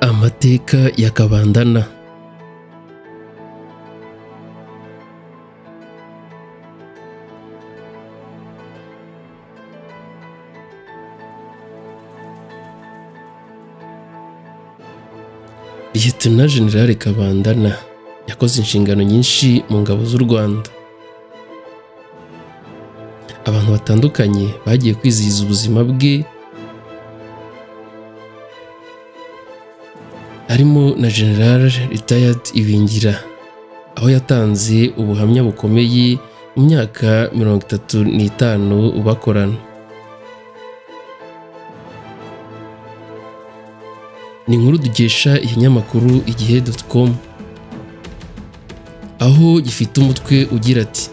Amateka ya Kabandana. Lieutenant General Kabandana yakoze inshingano nyinshi mu ngabo z'u Rwanda. Abantu batandukanye bagiye kwizihiza ubuzima bwe, harimo na General Retired Ibingira, aho yatanze ubuhamya bukomeye mu myaka 35 bakorana. Ni inkuru dukesha ikinyamakuru igihe.com, aho gifite umutwe ugira ati: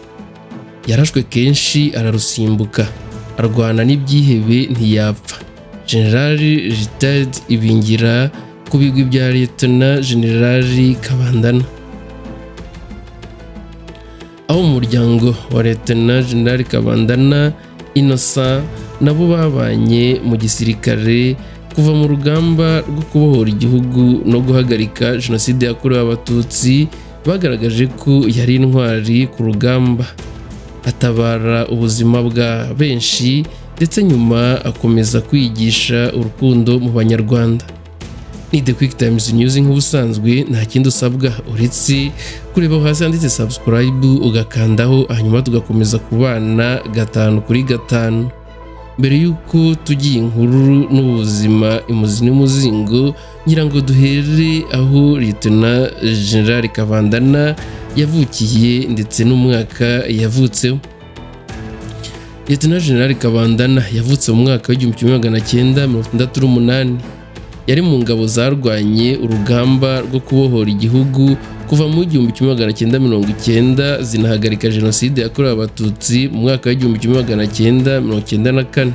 yarashwe kenshi ararusimbuka, arwana n'ibyihebe ntiyapfa. General Retired Ibingira ku bigwi bya Lieutenant General Kabandana. Aho umuryango wa Lieutenant General Kabandana Innocent nabo babanye mu gisirikare kuva mu rugamba rwo kubohora igihugu no guhagarika jenoside yakorewe Abatutsi, bagaragaje ko yari intwari ku rugamba, atabara ubuzima bwa benshi, ndetse nyuma akomeza kwigisha urukundo mu Banyarwanda. Ni The Quick Times News nk'ubusanzwe, nta kindi usabwa uretse kureba hasi handitse subscribe ugakandaho, hanyuma tugakomeza kubana 5 kuri 5. Mbere yuko tugiye inkuru n'ubuzima imuzi n'umuzingo, ngira ngo duhere aho Lieutenant General Kabandana yavukiye ndetse n'umwaka yavutseho. Lieutenant General Kabandana yavutse mu mwaka w'1968. Yari mu ngabo zarwanye urugamba rwo kubohora igihugu kuva mu 1990 zinahagarika jenoside yakorewe Abatutsi mu mwaka w'1994.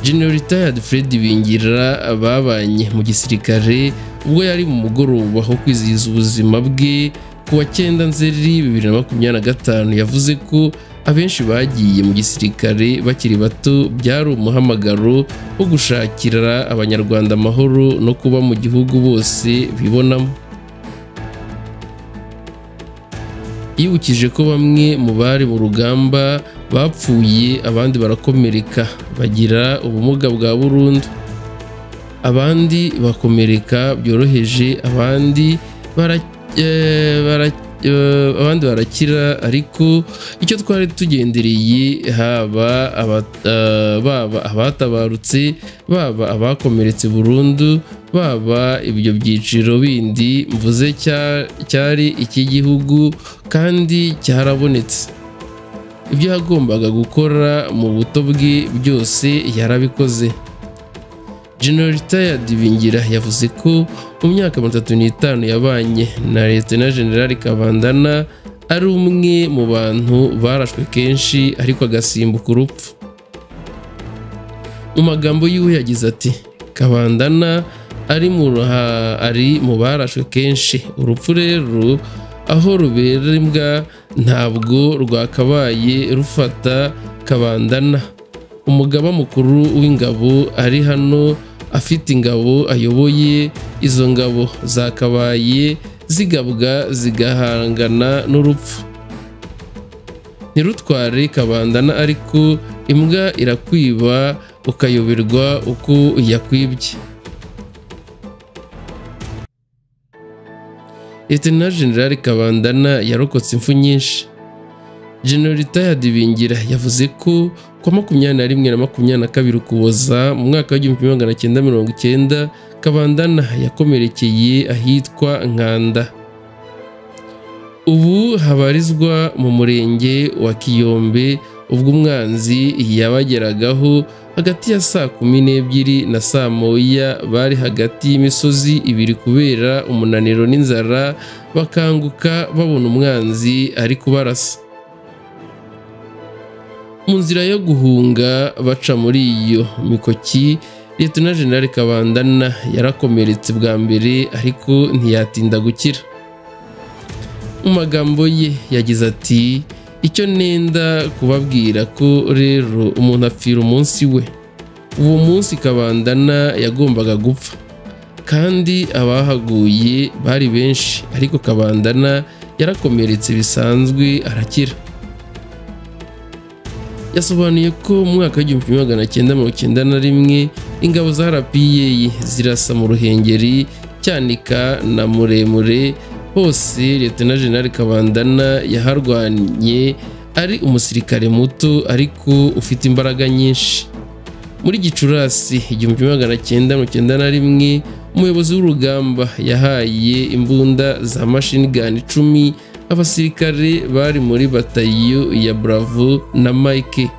General Retired Fred Ibingira babanye mu gisirikare ubwo yari mu mugoroba wo kwizihiza ubuzima bwe ku wa 9 Nzeri 2025, yavuze ko abenshi bagiye mu gisirikare bakiri bato byari umuhamagaro wo gushakira Abanyarwanda amahoro no kuba mu gihugu bose bibonamo. Yibukije ko bamwe mu bari mu rugamba bapfuye, abandi barakomereka bagira ubumuga bwa burundu, abandi bakomereka byoroheje, abandi barakira, ariko icyo twari tugendereye haba baba abatabarutse, baba abakomeretse burundu, baba ibyo byiciro bindi mvuze cyari iki gihugu kandi cyarabonetse. Ibyo yagombaga gukora mu buto bwe byose yarabikoze. General Retired Ibingira yavuze ko mu myaka 35 yabanye na Lieutenant General Kabandana ari umwe mu bantu barashwe kenshi ariko agasimbuka urupfu. Mu magambo yiwe yagize ati: Kabandana ari mu barashwe kenshi, urupfu rero aho rubera imbwa ntabwo rwakabaye rufata Kabandana. Umugaba mukuru w'ingabo ari hano afite ingabo ayoboye, izo ngabo zakabaye zigabwa zigahangana n'urupfu. Ntirutware Kabandana, ariko imbwa irakwiba ukayoberwa uko yakwibye. Lieutenant General Kabandana yarokotse impfu nyinshi. General Retired Ibingira yavuze ko ku 21 na 22 Ukuboza mu mwaka w'1990 Kabandana yakomerekeye ahitwa Nkanda, ubu habarizwa mu murenge wa Kiyombe, ubwo umwanzi yabageragaho hagati ya saa 12 na saa 1 bari hagati y'imisozi ibiri kubera umunaniro n'inzara, bakanguka babona umwanzi ari kubarasa. Mu nzira yo guhunga baca muri iyo mikoki, Lieutenant General Kabandana yarakomeretse bwa mbere ariko ntiyatinda gukira. Mu magambo ye yagize ati: icyo nenda kubabwira ko rero umuntu apfira umunsi we, Uwo munsi Kabandana yagombaga gupfa, kandi abahaguye bari benshi, ariko Kabandana yarakomeretse bisanzwe arakira. Yasobanuye ko mu mwaka w'1991 ingabo za RPA zirasa mu Ruhengeri, Cyanika na Muremure hose. Lieutenant General Kabandana yaharwanye ari umusirikare muto ariko ufite imbaraga nyinshi. Muri Gicurasi 1991 umuyobozi w'urugamba yahaye imbunda za machine gun 10 abasirikare bari muri batayo ya Bravo na Mike,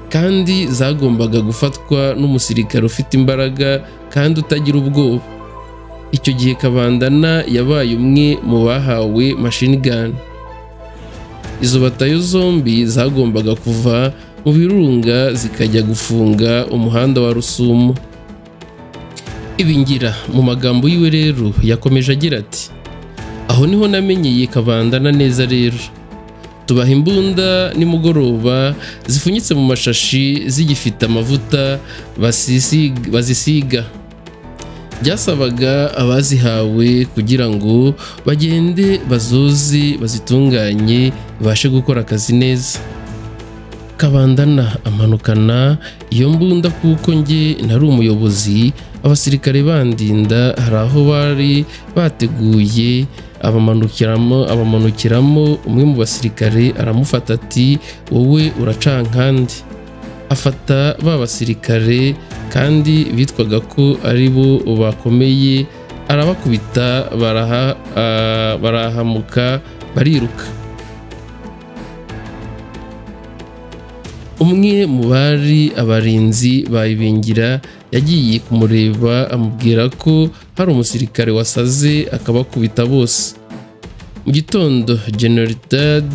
kandi zagombaga gufatwa n'umusirikare ufite imbaraga kandi utagira ubwoba. Icyo gihe Kabandana yabaye umwe mu bahawe machine gun. Izo batayo zombi zagombaga kuva mu birunga zikajya gufunga umuhanda wa Rusumo. Ibingira mu magambo yiwe rero yakomeje agira ati: aho niho namenyeye Kabandana neza rero. Tubaha imbunda nimugoroba zifunyitse mu mashashi zigifite amavuta bazisiga. Byasabaga abazihawe kugira ngo bagende bazozi bazitunganye babashe gukora akazi neza. Kabandana amanukana iyo mbunda kuko nge nari umuyobozi, abasirikare bandinda hari aho bari bateguye, abamanukiramo umwe mu basirikare aramufata ati: wowe uracankandi. Afata ba basirikare kandi bitwaga ko ari bo bakomeye, arabakubita barahamuka bariruka. Umwe mu bari abarinzi ba Ibingira yagiye kumureba amubwira ko hari umusirikare wasaze akabakubita bose. Mu gitondo General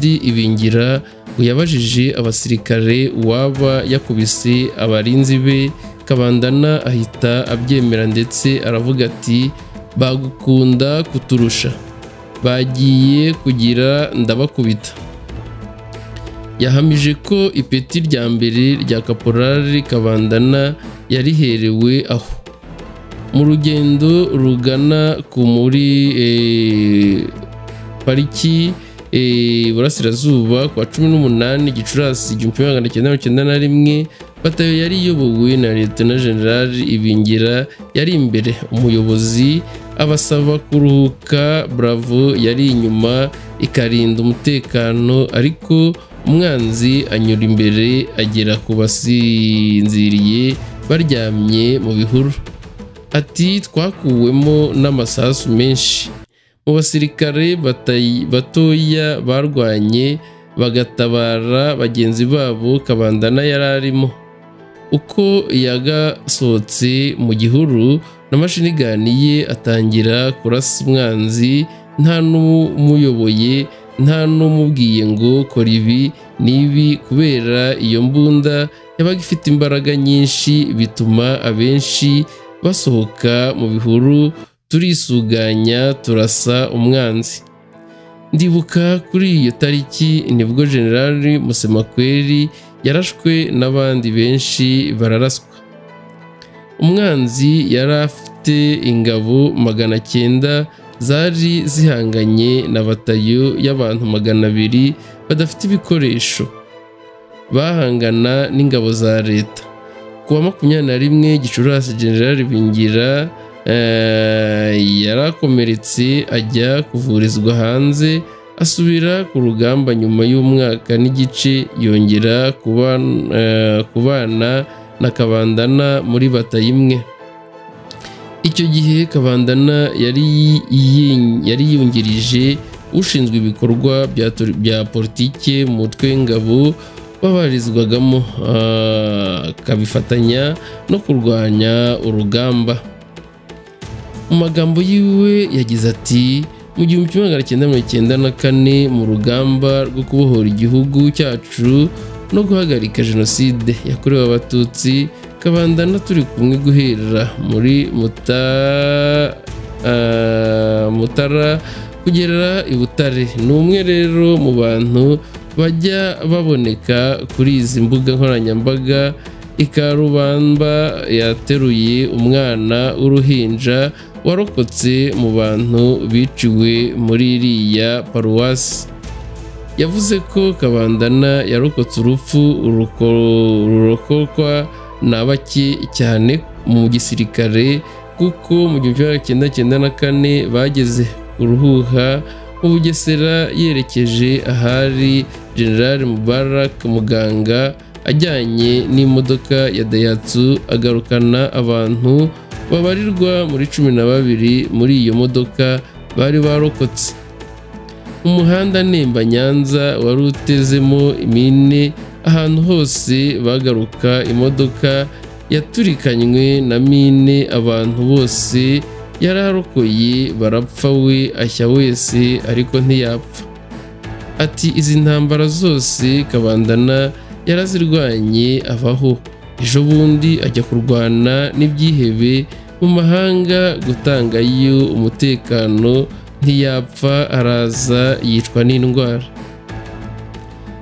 Ibingira ngo yabajije abasirikare uwaba yakubise abarinzi be. Kabandana ahita abyemera ndetse aravuga ati: bagukunda kuturusha, bagiye kugira ndabakubita. Yahamije ko ipeti rya mbere rya Kaporali Kabandana yariherewe aho mu rugendo rugana ku muri pariki Burasirazuba kwa 18 Gicurasi 1991. Batayo yari iyobowe na Lieutenant General Ibingira yari imbere, umuyobozi abasaba kuruhuka, Bravo yari inyuma ikarinda umutekano, ariko umwanzi anyura imbere agera ku basinziriye baryamye mu bihuru. Ati: twakuwemo n'amasasu menshi. Mu basirikare batoya barwanye bagatabara bagenzi babo Kabandana yari arimo. Uko yagasohotse mu gihuru na machine gun ye atangira kurasa umwanzi, nta n'umuyoboye, nta n'umubwiye ngo kora ibi n'ibi, kubera iyo mbunda yabaga ifite imbaraga nyinshi bituma abenshi basohoka mu bihuru, turisuganya turasa umwanzi. Ndibuka kuri iyo tariki nibwo General Musemakweli yarashwe n'abandi benshi bararaswa. Umwanzi yari afite ingabo 900 zari zihanganye na batayo y'abantu 200 badafite ibikoresho, bahangana n'ingabo za leta. Kuwa 21 Gicurasi General Ibingira yarakomeretse ajya kuvurizwa hanze, asubira ku rugamba nyuma y'umwaka n'igice, yongera kubana na Kabandana muri batayo imwe. Icyo gihe Kabandana yari yungirije ushinzwe ibikorwa bya politike mu mutwe w'ingabo babarizwagamo, akabifatanya no kurwanya urugamba. Mu magambo yiwe yagize ati: mu 1994 mu rugamba rwo kubohora igihugu cyacu no guhagarika jenoside yakorewe Abatutsi, Kabandana turi kumwe guhera muri Mutara kugera i Butare. Ni umwe rero mu bantu bajya baboneka kuri izi mbuga nkoranyambaga Ikarubamba yateruye umwana w'uruhinja warokotse mu bantu biciwe muri iriya paruwasi. Yavuze ko Kabandana yarokotse urupfu rurokokwa na bake cyane mu gisirikare, kuko mu 1994 bageze uruhuha mu Bugesera yerekeje ahari General Mubarak Muganga ajyanye n'imodoka ya Daihatsu, agarukana abantu babarirwa muri 12 muri iyo modoka bari barokotse. Umuhanda Nemba Nyanza wari utezemo imine ahantu hose, bagaruka imodoka yaturikanywe na mine, abantu bose yararokoye barapfa, we ashya wese ariko ntiyapfa. Ati izi ntambara zose Kabandana yarazirwanye abaho, ejo bundi ajya kurwana n'ibyihebe mu mahanga gutangayo umutekano, ntiyapfa araza yicwa n'indwara.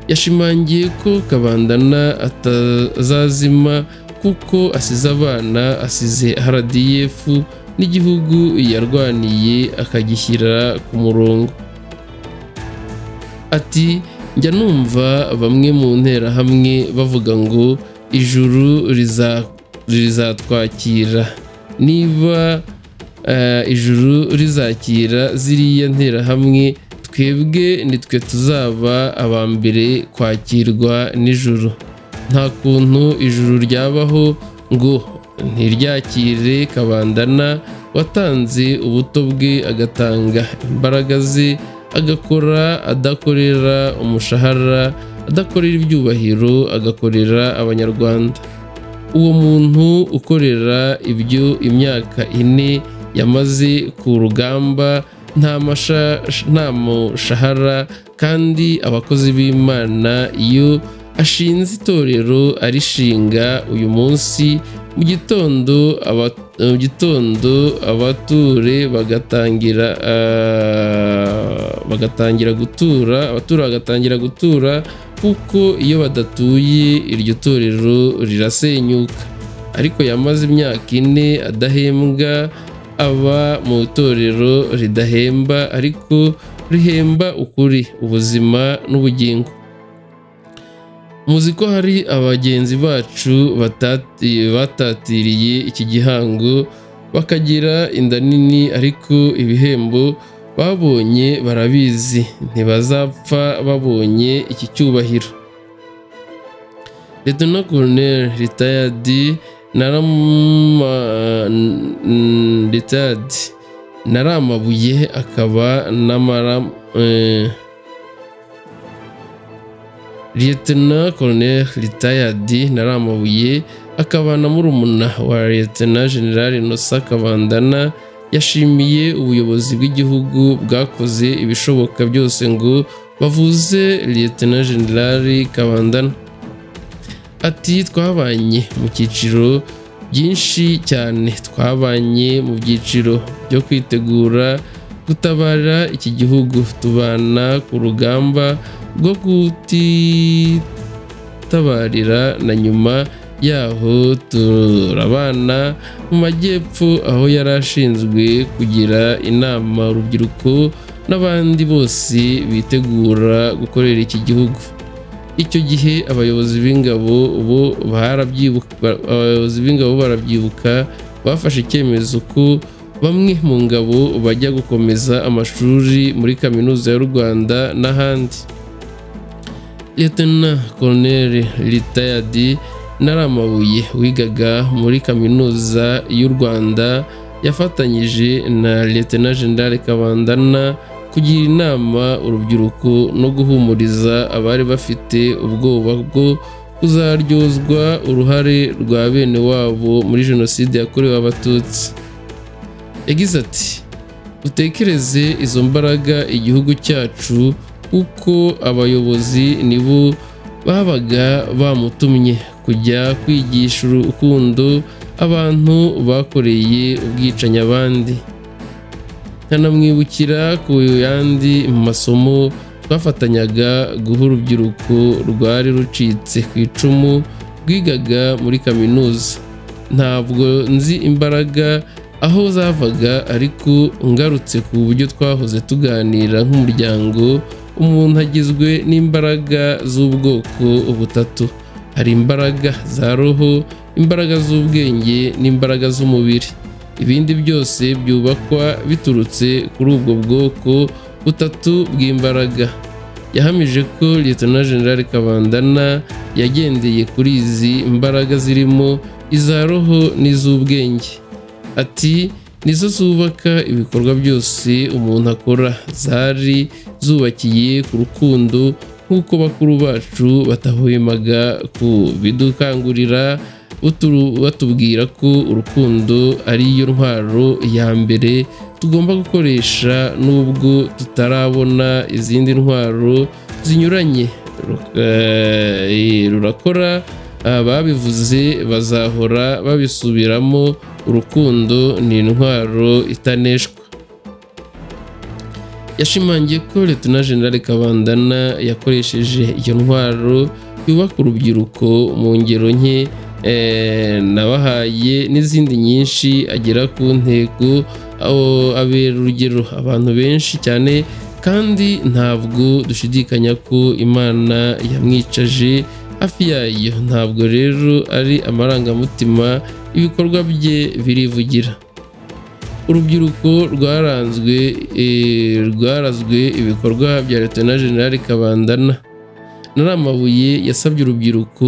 Yashimangiye ko Kabandana atazazima kuko asize abana, asize RDF n'igihugu yarwaniye akagishyira ku murongo. Ati njya numva bamwe mu nterahamwe bavuga ngo ijuru rizatwakira, niba ijuru rizakira ziriya nterahamwe, twebwe nitwe tuzaba aba mbere kwakirwa n'ijuru. Nta kuntu ijuru ryabaho ngo ntiryakire Kabandana watanze ubuto bwe, agatanga imbaraga ze, agakora adakorera umushahara, adakorera ibyubahiro, agakorera Abanyarwanda. Uwo muntu ukorera ibyo imyaka 4 yamaze ku rugamba nta mushahara, kandi abakozi b'Imana iyo ashinze itorero arishinga uyu munsi mu gitondo abature bagatangira gutura, abatura bagatangira gutura, kuko iyo badatuye iryo torero rirasenyuka. Ariko yamaze imyaka 4 adahembwa, aba mu itorero ridahemba ariko rihemba ukuri, ubuzima n'ubugingo. Muzi ko hari abagenzi bacu batatiriye iki gihango bakagira inda nini, ariko ibihembo babonye barabizi, ntibazapfa babonye iki cyubahiro. Lieutenant Colonel retired Naramabuye akaba n'amara Lieutenant Colonel retired Naramabuye akaba na murumuna wa Lieutenant General Innocent Kabandana, yashimiye ubuyobozi bw'igihugu bwakoze ibishoboka byose ngo bavuze Lieutenant General Kabandana. Ati twabanye mu cyiciro byinshi cyane, twabanye mu byiciro byo kwitegura gutabara iki gihugu, tubana ku rugamba rwo kutitabarira, na nyuma yaho turabana mu majyepfo aho yari ashinzwe kugira inama urubyiruko n'abandi bose bitegura gukorera iki gihugu. Icyo gihe abayobozi b'ingabo bo barabyibuka, bafashe icyemezo ko bamwe mu ngabo bajya gukomeza amashuri muri Kaminuza y'u Rwanda n'ahandi. Lieutenant Colonel retired Naramabuye wigaga muri Kaminuza y'u Rwanda yafatanyije na Lieutenant General Kabandana kugira inama urubyiruko no guhumuriza abari bafite ubwoba bwo kuzaryozwa uruhare rwa bene wabo muri Jenoside yakorewe Abatutsi. Yagize ati utekereze izo mbaraga igihugu cyacu, kuko abayobozi nibo babaga bamutumye kujya kwigisha urukundo abantu bakoreye ubwicanyi abandi. Nkanamwibukira ku yandi masomo twafatanyaga guha urubyiruko rwari rucitse ku icumu rwigaga muri kaminuza. Ntabwo nzi imbaraga aho zavaga, ariko ngarutse ku buryo twahoze tuganira nk'umuryango, umuntu agizwe n'imbaraga z'ubwoko butatu. Hari imbaraga za roho, imbaraga z'ubwenge n'imbaraga z'umubiri. Ibindi byose byubakwa biturutse kuri ubwo bwoko butatu bw'imbaraga. Yahamije ko Lieutenant General Kabandana yagendeye kuri izi mbaraga zirimo iza roho n'iz'ubwenge. Ati nizo zubaka ibikorwa byose umuntu akora, zari zubakiye ku rukundo nk'uko bakuru bacu batahwemaga kubidukangurira, batubwira ko urukundo ari yo ntwaro ya mbere tugomba gukoresha nubwo tutarabona izindi ntwaro zinyuranye. Rurakora, babivuze bazahora babisubiramo, urukundo ni intwaro itaneshwa. Yashimangiye ko Lieutenant General Kabandana yakoresheje iyo ntwaro yubaka urubyiruko mu ngero nke nabahaye n'izindi nyinshi, agera ku ntego, abera urugero abantu benshi cyane, kandi ntabwo dushidikanya ko Imana yamwicaje hafi yayo. Ntabwo rero ari amarangamutima, ibikorwa bye birivugira. Urubyiruko rwarazwe ibikorwa bya Lieutenant General Kabandana. Naramabuye yasabye urubyiruko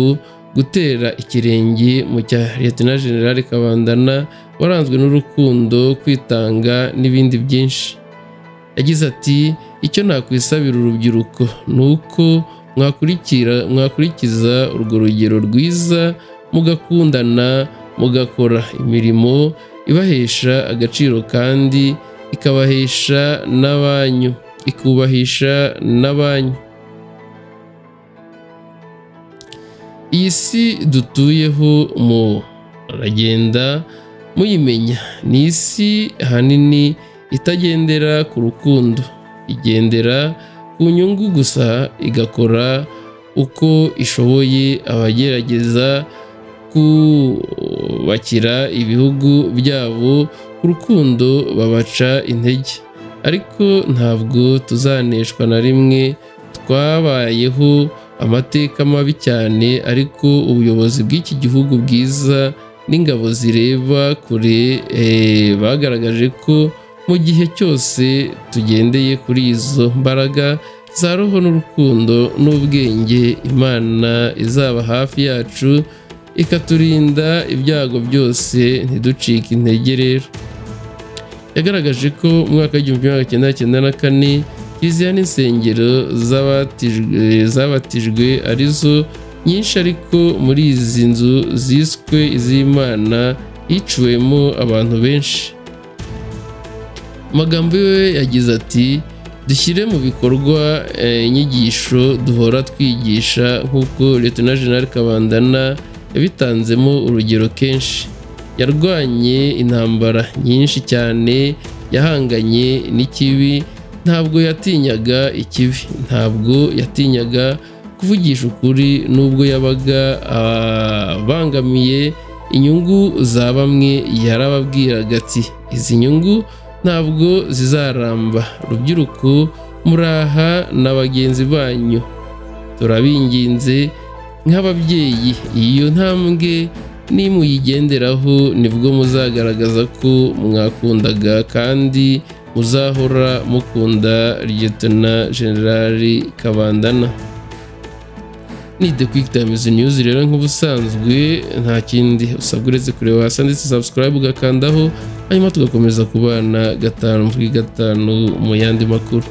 gutera ikirenge mu cya Lieutenant General Kabandana waranzwe n'urukundo, kwitanga n'ibindi byinshi. Yagize ati icyo nakwisabira urubyiruko ni uko mwakurikiza urwo rugero rwiza, mugakundana, mugakora imirimo ibahesha agaciro kandi ikabahesha n'abanyu, ikubahisha n'abanyu. Iyi si dutuyeho muragenda muyimenya, ni isi ahanini itagendera ku rukundo, igendera ku nyungu gusa, igakora uko ishoboye. Abagerageza kubakira ibihugu byabo ku rukundo babaca intege, ariko ntabwo tuzaneshwa na rimwe. Twabayeho amateka mabi cyane, ariko ubuyobozi bw'iki gihugu bwiza n'ingabo zireba kure bagaragaje ko mu gihe cyose tugendeye kuri izo mbaraga za roho n'urukundo n'ubwenge, Imana izaba hafi yacu ikaturinda ibyago byose, ntiducike intege. Rero yagaragaje ko mu mwaka w'1994 kiliziya n'insengero zabatijwe arizo nyinshi, ariko muri izi nzu ziswe iz'Imana hiciwemo abantu benshi. Amagambo ye yagize ati dushyire mu bikorwa inyigisho duhora twigisha nk'uko Lieutenant General Kabandana yabitanzemo urugero kenshi. Yarwanye intambara nyinshi cyane, yahanganye n'ikibi, ntabwo yatinyaga ikibi, ntabwo yatinyaga kuvugisha ukuri nubwo yabaga abangamiye inyungu za bamwe. Yarababwiraga ati izi nyungu ntabwo zizaramba, rubyiruko muraha na bagenzi banyu, turabinginze nk'ababyeyi, iyo ntambwe nimuyigenderaho nibwo muzagaragaza ko mwakundaga kandi muzahora mukunda Lieutenant General Kabandana. Ni The Quick Times News rero nk'ubusanzwe, nta kindi usabwa uretse kureba hasi ndetse subscribe ugakandaho, hanyuma tugakomeza kubana 5 kuri 5 mu yandi makuru.